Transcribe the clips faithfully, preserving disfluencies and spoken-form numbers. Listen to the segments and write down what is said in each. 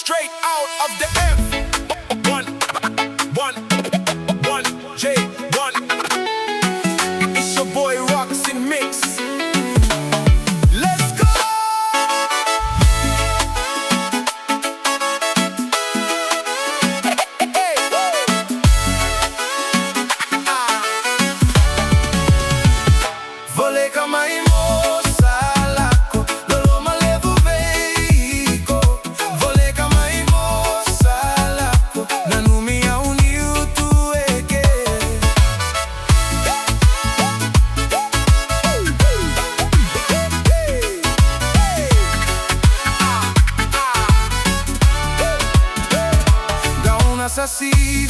Straight out of the F. One, one, one, J one. It's your boy Roxy Mix. Let's go! Hey, woo! Ah. Voleka mai mo sa lako, loloma levu vei iko. Voleka mai mo sa lako, nanumi au niu tu eke. Gauna sa sivi,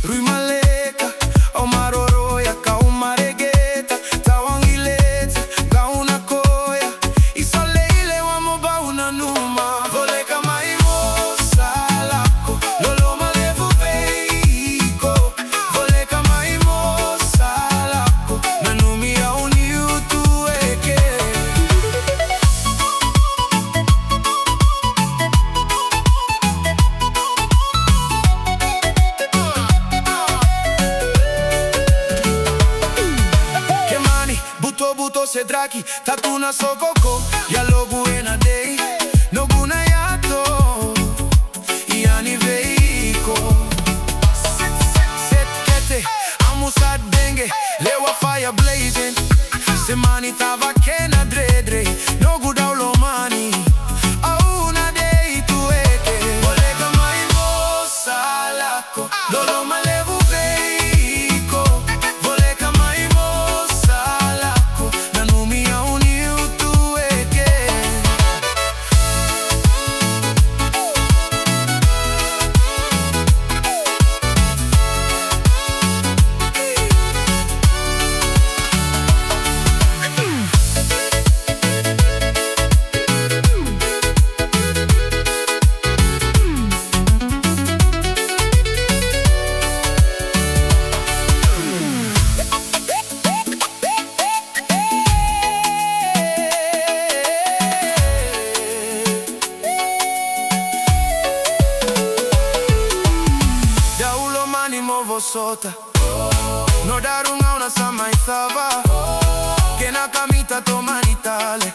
rui maleka, au maroroya kau mareqeta, tawaqileta, gauna koya, isa lei lewa mo bau nanuma. Voleka mai mo sa lako, loloma levu vei iko. Voleka mai mo sa lako, nanumi au niu tu eke. Kemani, butobuto se draki, tatu na sokoko, yaloqu ena dei, noqu na yato, yani vei iko. Set, set, set kete, amu sa dege, lewa fire blazing, se mani tava kena dredre, noqu dau lomani, au na dei tu eke. Voleka mai mo sa lako, loloma levu vei iko. Voleka mai mo sa lako, nanumi au niu tu eke. Dau lomani mo vosota. Nodaru gauna sa mai cava. Kena kamita tomani tale.